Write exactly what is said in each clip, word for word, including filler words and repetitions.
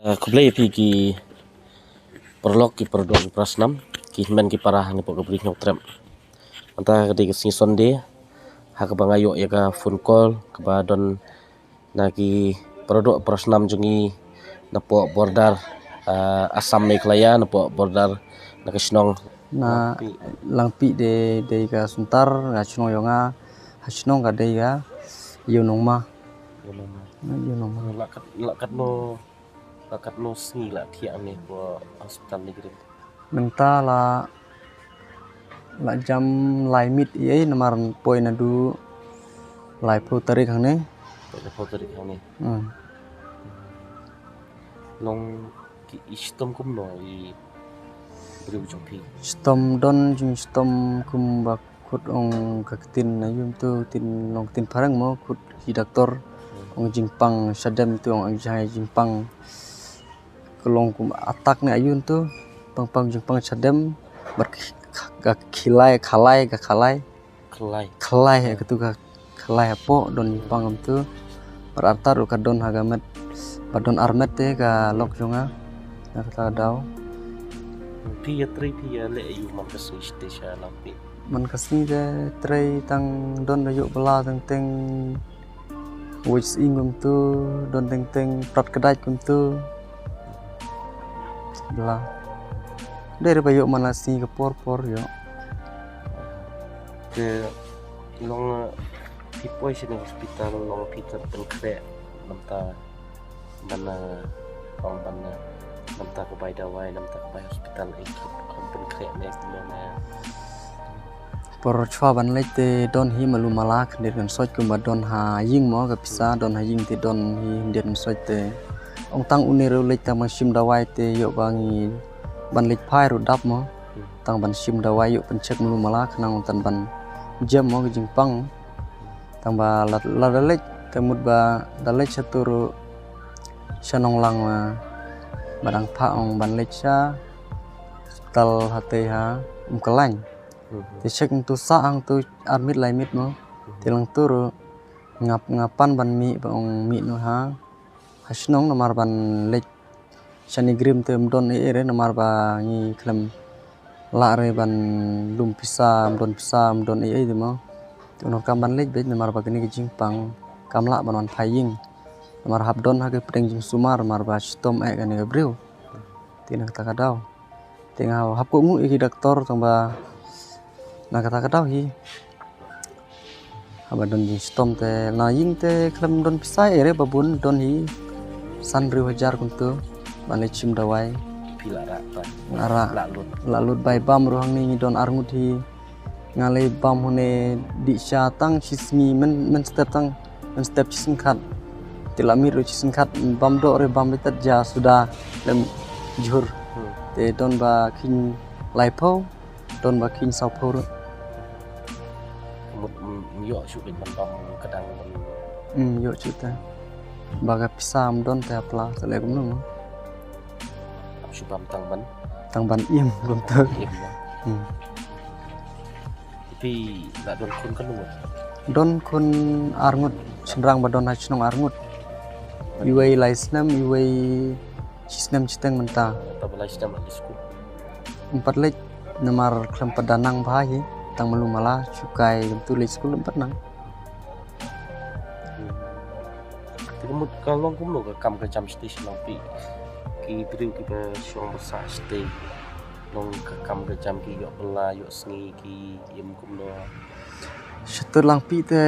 Ah, khublei phi ki paralok, ki paralok, ki parasnam, ki hynmen ki para, ni pok ka bri Hynñiewtrep. Mynta ka dei ka sngi Sunday, ha kaba nga ïoh ïa ka phone call kaba don na ki paralok parasnam jong ngi na pok border, ah, Assam Meghalaya, na pok border na ka shnong na Langpih. Langpih de, dei ka Suntar, na shnong ïong nga, ha shnong ka dei ka Ïew Nongma. Ïew Nongma. Ïew Nongma. La kat, la kat no Ba katno sngi la thiah ne ko hospital ne grim. Mynta la, la jam lai mit ei namar poi naduh laiphew tarik hangne. Laiphew tarik hangne. Hmm. Long ki i shitom kumno i briew jong phi? Shitom don jingshitom kumba khut ong ka ktien aïu mynta, ktien long ktien phareng mo, khut ki doktor ong jingpang shadem tu, ong jingpang ka long kum attack ne aïu mynta, pang pang jingpang shadem, bad ka khilai, khalai, ka khalai. Khalai. Khalai, ha katu ka khalai hapoh don jingpang kumtu. Bad artat ruh ka don ha ka met, bad don armet te ka lok jong nga. Na kata ka daw. Phi ïatrei, phi ïaleh aïu man ka sngi shatei sha Langpih? Man ka sngi te trei tang don da ïoh bylla teng teng, wei sying kumtu, don teng teng prat kdait kumtu. Bylla. Dei re ba ïoh man la sngi ka por por ïoh. Te long, eh, phi poi sha ne hospital long phi tang pynkhreh namta ban, eh, ong ban, eh, namta ka bai dawai, namta ka bai hospital, eh, ki kham pynkhreh ne kumne ne. Por shuwa ban leit te don hi malu mala khyndiat ngan soit kumba don ha ïing mo, ka pisa don ha ïing te don hi khyndiat ngan soit te. Ong tang une ruh leit tang ban shim dawai te ïoh ba ngi ban leit phai ruh dap mo. Tang ban shim dawai ïoh pyncheck malu mala khnang ong tang ban jem mo ka jingpang. Tang ba la, la da leit, te mut ba da leit sha tu ruh sha Nonglang ma, ba dang phah ong ban leit sha hospital hatei ha Umkyllain. Te check tu sah hangtu armit laimit mo. Te lang tu ruh nga, nga pan ban mih ba ong mih noh ha, ha shnong namar ban leit shane grim te ym don ei ei re namar ba ngi khlem lah re ban lum pisa, ym don pisa, ym don ei ei te mo. Te un donkam ban leit beit namar ba kane ka jingpang kam lah ban wan phai ïing. Namar hap don ha ka pdeng jingsumar namar ba shitom eh kane ka briew. Te na kata ka daw te nga hap kohnguh ïa ki doktor tang ba na kata ka daw hi. Haba don jingshitom te na ïing te khlem don pisa ei re ba bun, don hi san hynriew hajar kumtu ban leit shim dawai. Phi la rah pat? La rah. La lut? La lut bai bam ruh hangne ngi don arngut hi. Nga leit bam hangne dih sha tang shi sngi, myn, mynstep tang, mynstep shi sngkhat. Te la miet ruh shi sngkhat, bam doh re bam beit tad ja suda lem jhur. Hmm. Te don ba kheiñ laiphew, don ba kheiñ sawphew ruh. Mut, mm, ïoh shuh ban bam ka dang ban. Hmm, ïoh shuh te. Ba ka pisa ym don te hapla te leh kumno mo. Hap shu bam tang ban. Tang ban im kumta. Im mo. Hmm. Phi la don khun katno? Don khun arngut, shynrang ba don ha shnong arngut. Iwei lai snem, iwei shi snem shiteng mynta. Kata ba lai snem la leit skul? Ym pat leit namar khlem pat da nang bha hi, tang malu mala, shu kai kumtu leit skul ym pat nang. Te ka mut ka long kumno ka kam ka jam shatei sha Nongpih? Ki briew kiba shong ba sah shatei, long ka kam ka jam ki ïoh bylla, ïoh sngi, ki im kumno? Shatei Langpih te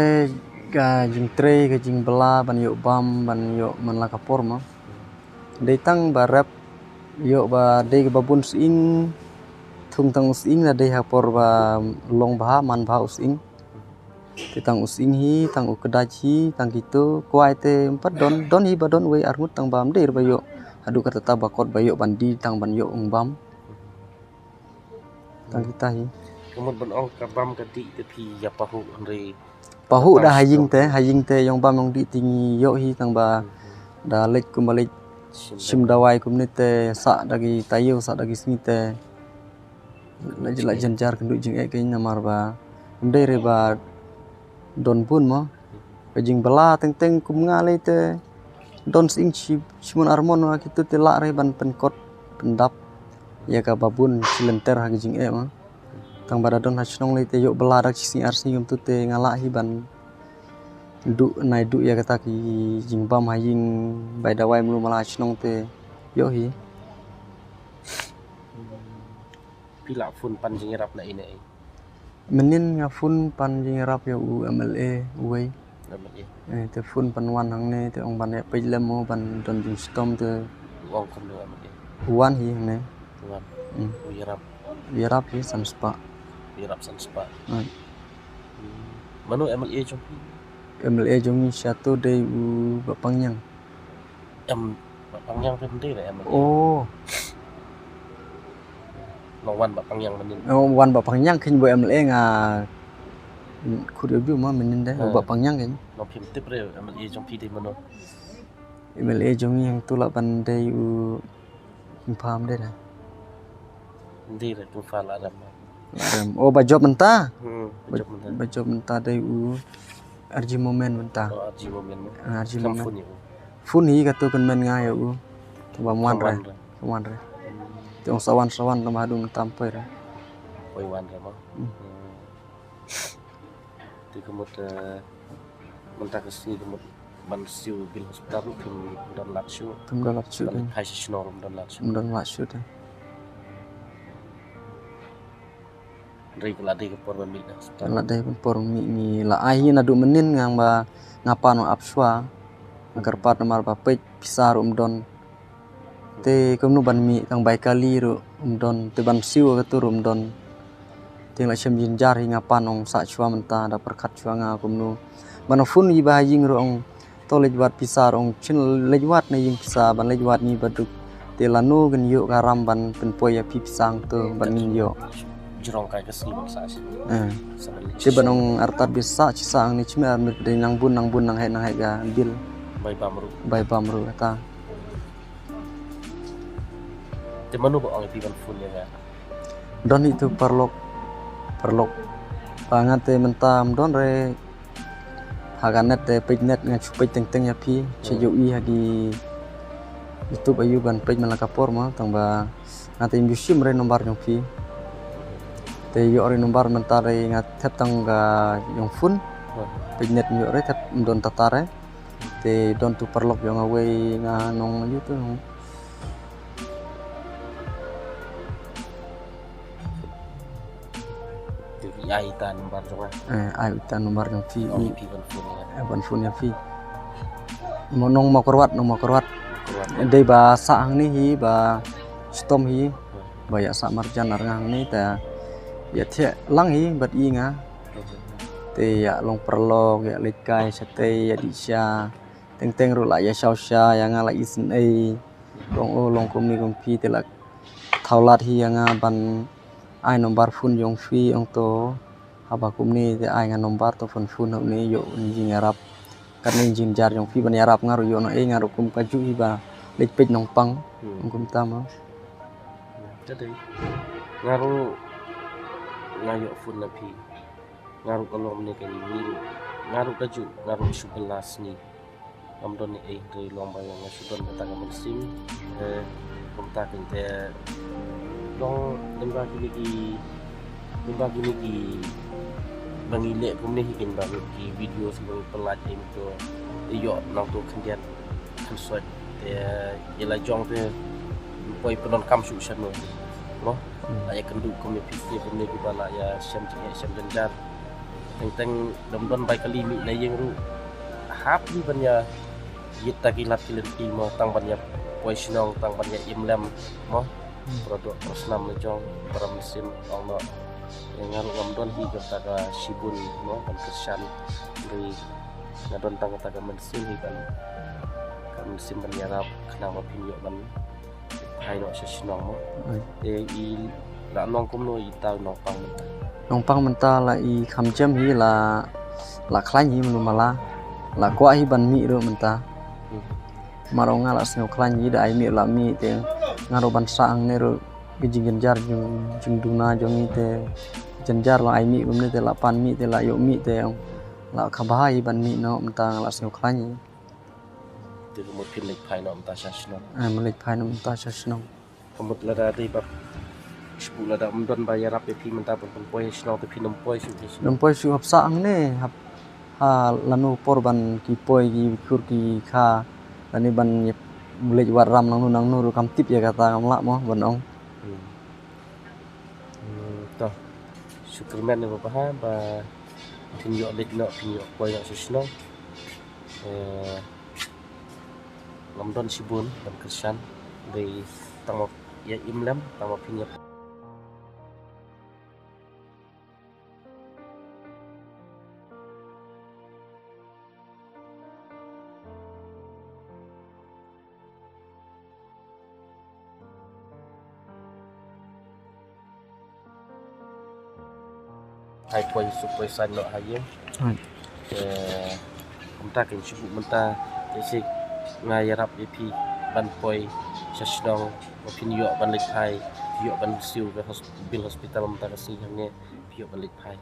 ka jingtrei, ka jingbylla ban ïoh bam, ban ïoh man la ka por mo. Dei tang ba rep ïoh ba dei kaba bun sying, thung tang u sying la dei ha por ba long bha, man bha u sying. Te tang u sying hi, tang u kdait hi, tang kitu kwai te ym pat don, don hi ba don wei arngut tang ba ym dei re ba ïoh haduh katta ba kot ba ïoh ban die tang ban ïoh ong bam. Tang kita hi. Ka mut ban ong ka bam ka dih te phi ïa pahuh hynrei. Pahuh da ha ïing te, ha ïing te ïong bam ïong dih te ngi ïoh hi tang ba da leit kumba leit shim dawai kumne te sah da ki taïew, sah da ki sngi te. La jylla jynjar kynduh jingeh kein namar ba ym dei re ba don bun mo. Ka jingbylla teng teng kum nga lei te Don sing chi, chi mon ar mon wa kito te lah re ban pynkot pyndap ïa ka babun chi lynter ha ka jingeh ma. Tang ba da don ha shnong lei te ïoh bylla dak chi sngi ar sngi kumto te nga lah hi ban duh nai duh ïa kata ki jingbam ha ïing bai dawai mlu mala ha shnong te ïoh hi. Phi lah phone pan jingïarap na ine ei? Mynnin nga phone pan jingïarap ïa u M L A uwei. Namar eh. Eh, te phone pan wan hangne te ong ban ïa peit lem mo ban don jingshitom te U ong kumno M L A? Wan hi hangne. Wan. Hmm. U ïarap. Ïarap hi san spah. Ïarap san spah. Hmm. Mano M L A jong phi? M L A jong ngi shato dei u Bah Pangngiang. Em, Bah Pangngiang te dei re M L A. Oh, Nong wan Bah Pangngiang mynnin. Oh, wan Bah Pangngiang khin bo M L A nga. Khut ïa u ma mynnin dei Hmm. Bah Pangngiang khin. Nong phim tip re M L A jong phi dei mano. M L A jong ngi hangto lah ban dei u King Pam dei na. Dei re King Pam lah dam. Em, oh, ba jop mynta. Hmm, Ba jop mynta. Ba jop mynta dei u R G Moment mynta. Oh, R G Moment. Ah, R G Kam Moment. Phone ïa u. Phone hi kato kan men nga ïa u. Ba wan re. Wan re. Wan re. Te ong sa wan sa wan tang ba hadung tam poi re. Poi wan re ma. Hmm. Hmm. Te ka mut, eh, mynta ka sngi ka mut ban siew bill hospital ruh phim don lad shuh. Phim don lad shuh. Ban Kan. Phai sha shnong ruh don lad shuh. Phim don lad shuh te. Dei ka la dei ka por ban mih na hospital. La dei ban por mih ngi la ai hi naduh mynnin nga ba nga pan ap shwa. Nga kyrpad namar ba peit pisa ruh ym don. Te kumno ban mih tang bai kali ruh ym don te ban siew kato ruh ym don. Te la shem jynjar hi nga pan ong sa shwa mynta da pyrkhat shwa nga kumno. Ban phone ïa ba ha ïing ruh ong to leit wad pisa ruh ong chin leit wad na ïing pisa ban leit wad ngi ba duk. Te lano kan ïoh ka ram ban pynpoi ïa phi pisa hangto ban ngin ïoh. Jrong kai ka sngi ban sa shi. Eh. Sa ban leit Te ban ong artat bi sa shi sa ang ni chim ar mit dei nang bun nang bun nang heh nang heh ka bill. Bai bam ruh. Bai bam ruh kata. Te mano ba ong ïa phi ban phone ïa nga? Don hi tu paralok. Paralok. Ba nga te mynta ym don re. Ha ka net te peit net nga shu peit teng teng ïa phi. Che Hmm. ïohi ha ki YouTube aïu ban peit man la ka por ma tang ba nga te ym ju shim re nombar jong phi. Te ïoh re nombar mynta re nga thep tang ka jong phone. Hmm. Peit net ym ïoh re thep ym don tata re. Te don tu paralok jong nga wei nga nong aïu tu nong. Te phi ai ita nombar jong nga. Eh, ai ita nombar jong phi. Ong ïa phi ban phone ïa nga. Eh, ban phone ïa phi. Mo nong Mawkyrwat, nong Mawkyrwat. Mawkyrwat. Dei ba sah hangne hi ba shitom hi. Ba ïa sah marjan ar nga hangne ta ïa thiah lang hi bad i nga. Te ïa long paralok, ïa leit kai shatei, ïa dih sha. Teng teng ruh la ïa shaw sha, ïa nga la isynei. Long o long kumne kum phi te la thaw lad hi ïa nga ban ai nombar phone jong phi ong to. Haba kumne te ai nga nombar to phone phone hok ne ïoh jingïarap. Katne jingjar jong phi ban ïarap nga ruh ïoh na ei nga ruh kum ka ju hi ba leit peit nongpang. Hmm. Ong kumta ma. Te dei. Nga ruh nga ïoh phone na phi. Nga ruh ka long ne ka ni ruh. Nga ruh ka ju, nga ruh shu bylla sngi. Ngam don ne ei hynrei long ba nga shu don kata ka mynsiem. Eh, kumta kan te long lyngba kine ki, lyngba kine ki ba ngi leh kumne hi kan ba ngi ki video sa ba ngi pynlait ei to ïoh nangto khyndiat khynswait te ïa la jong te poi pyndonkam shuh shuh mo. Mo. La ïa kynduh kumne phi kumne ki ba la ïa shem jingeh shem jynjar. Teng teng dom don bai kali mih na ïing ruh. Hap hi ban ïa ïit ta ki lad ki lynti mo tang ban ïa poi shnong tang ban ïa im lem mo. Produk prosnam na jong para mynsiem ong no. Ïa nga ruh ngam don hi kata ka shibun mo ban kyrshan. Ri nga don tang kata ka mynsiem hi ban ka mynsiem ban ïarap khnang ba phin ïoh ban hai noh sha shnong mo. Te i la long kumno i ta nongpang mynta? Nongpang mynta la i kham jem hi la la khlaiñ hi mynta mala la kwah hi ban mih ruh mynta. Mar ong nga la sngew khlaiñ hi da ai mih la mih te nga ruh ban sah hangne ruh ki jingjynjar jingduna jong i te jynjar la ai mih kumne te la pan mih te la ïoh mih te la kha bha hi ban mih noh mynta nga la sngew khlaiñ hi. Te ka mut phin leit phai noh mynta sha shnong. Ah, ma leit phai noh mynta sha shnong. Ka mut lada dei ba shu lada ym don ba ïarap ïa phi mynta ban pynpoi sha shnong te phin ym poi shuh sha shnong. Ym poi shuh hap sah hangne, hap ha lano por ban ki poi ki khur ki kha, lane ban leit wad ram nangno nangno ruh kam tip ïa kata, kam lah mo ban ong. Hmm. Hmm, to. Shu kyrmen ïa ba bha ba phin ïoh leit noh, phin ïoh poi noh sha shnong. Eh, ngam don shibun ban kyrshan, dei tang ma ïa im lem, tang ma phin ïa Hai poi suk poi san noh ha ïing. Hai. Te kumta kin shu buh mynta, te shi nga ïarap ïa phi ban poi sha shnong, ba phin ïoh ban leit phai, phi ïoh ban siew ka hos-, bill hospital mynta ka sngi hangne, phi ïoh ban leit phai.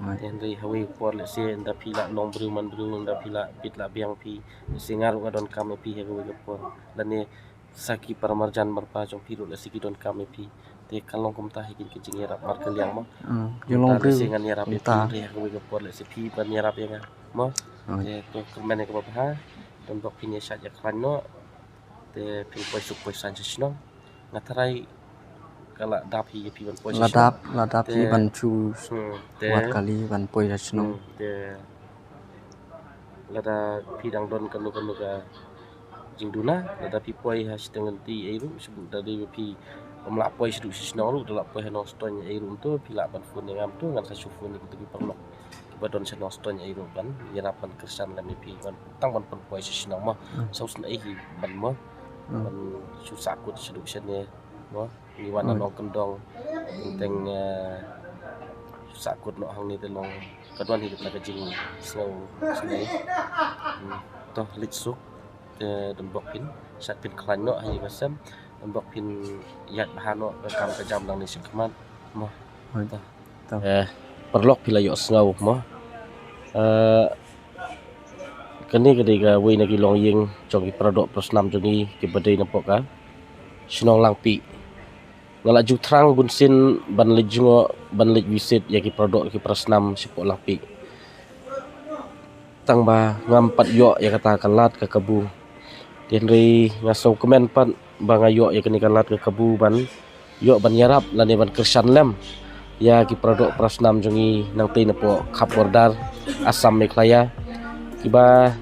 Hai. Te hynrei ha kawei ka por lehse ynda phi lah long briew man briew, ynda phi lah bit lah biang phi, lehse nga ruh nga donkam ïa phi ha kawei ka por. Lane sa ki para marjan marpa jong phi ruh lehse ki donkam ïa phi. Te kan long kumta ha kine ki jingïarap markylliang mo. Hmm, kumta jong long lehse briew ngan ïarap ïa phi, kumta. Hynrei ha kawei ka por lehse phi ban ïarap ïa nga mo. Hmm. Te to kyrmen ïa kaba bha, don bok phin ïa shait ïa khlaiñ noh. Te phin poi suk poi san sha shnong. Nga tharai ka la dap hi ïa phi ban poi sha shnong. La dap, la dap hi ban shu wad kali ban poi sha shnong. Hmm, te lada phi dang don kano kano ka jingduna, lada phi poi ha shiteng lynti ei ruh, shu buh da dei ba phi ym lah poi shaduh sha shnong ruh, da lah poi ha Nongstoiñ ei ruh, to phi lah ban phone ïa nga, to ngan sa shu phone ïa kito ki paralok kiba don sha Nongstoiñ ei ruh ban ïarap ban kyrshan lem ïa phi ban tang ban pynpoi sha shnong mo. Hmm. Saw snem ei hi ban mo. Hmm. Ban shu sahkut shaduh shane mo. Ngi wan na Nongkyndong. Teng, eh, sahkut noh hangne te long ka don hi kata ka jingsngew sngewsih. Hmm. To leit suk. Te don bok phin shait phin khlaiñ noh ha ïing ha sem. Don bok phin ïaid bha noh ka kam ka jam nangne shakhmat mo. Hai. To. To. Eh, paralok phi la ïohsngew mo. Eh, kane ka dei kawei na ki longïing jong ki paradoh parasnam jong ngi kiba dei napoh ka shnong Langpih. Nga la ju thrang bunsien ban leit jngoh, ban leit visit ïa ki paradoh ki parasnam shapoh Langpih. Tang ba ngam pat ïoh ïa kata ka lad ka kabu. Te hynrei nga sngewkmen pat ba nga ïoh ïa kane ka lad ka kabu ban ïoh ban ïarap lane ban kyrshan lem ïa ki paradoh parasnam jong ngi nangtei napoh khap border Assam Meghalaya, kiba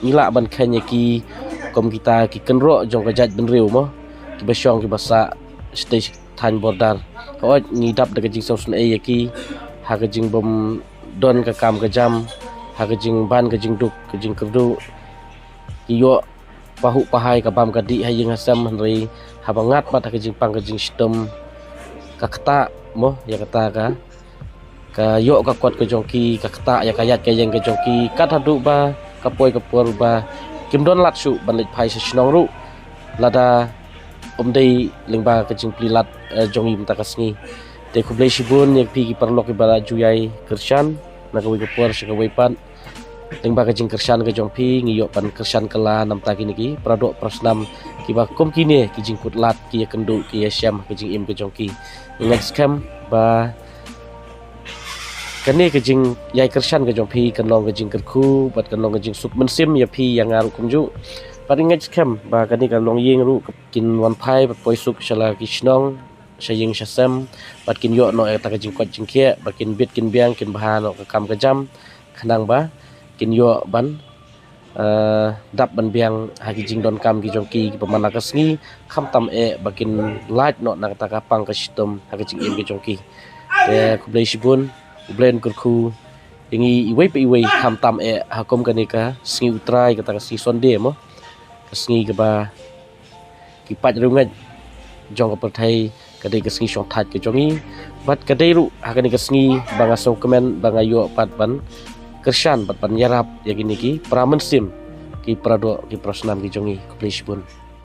ngi lah ban kheiñ ïa ki kum kita ki kynroh jong ka jaitbynriew mo, kiba shong kiba sah shatei thaiñ border. Hooid ngi dap da ka jingsngewsynei ïa ki ha ka jingbym don ka kam ka jam, ha ka jingban ka jingduk ka jingkyrduh. Ki ïoh pahuh pahai ka bam ka dih ha ïing ha sem, hynrei haba ngat pat ha ka jingpang ka jingshitom, ka ktah mo ïa kata ka, ka ïoh ka kot ka jong ki, ka ktah ïa ka ïaid ka ïeng ka jong ki, kat haduh ba ka poi ka por ba kim don lad shuh ban leit phai sha shnong ruh lada ym dei lyngba ka jingplie lad, eh, jong ngi mynta ka sngi. Te khublei shibun ïa phi ki paralok kiba la ju ïai kyrshan na kawei ka por sha kawei pat. Lyngba ka jingkyrshan ka jong phi ngi ïoh ban kyrshan kylla namta kine ki paradoh parasnam kiba kum kine ki jingkut lad, ki ïakynduh, ki ïashem ka jingim ka jong ki. Ngi ngeit skhem ba kane ka jingïai kyrshan ka jong phi kan long ka jingkyrkhu bad kan long ka jingsuk mynsiem ïa phi ïa nga ruh kumjuh. Bad ngi ngeit skhem ba kane ka longïing ruh kin wan phai bad poi suk sha la ki shnong, sha ïing sha sem, bad kin ïoh noh ïa kata ka jingkoit jingkhiah, bad kin bit kin biang, kin bha noh ka kam ka jam, khnang ba kin ïoh ban, eh, dap ban biang ha ki jingdonkam ki jong ki kiba man la ka sngi, khamtam eh ba kin lait noh na kata ka pang ka shitom ha ka jingim ki jong ki. Te khublei shibun, U Blei un kyrkhu ïa ngi iwei pa iwei, khamtam eh ha kum kane ka sngi U Trai, kata ka sngi Sunday mo, ka sngi kaba ki paid riewngeit jong ka pyrthei, ka dei ka sngi shongthait ka jong ngi. Bad ka dei ruh ha kane ka sngi ba nga sngewkmen ba nga ïoh pat ban kyrshan bad ban ïarap ïa kine ki para mynsiem, ki paradoh ki parasnam ki jong ngi. Khublei shibun.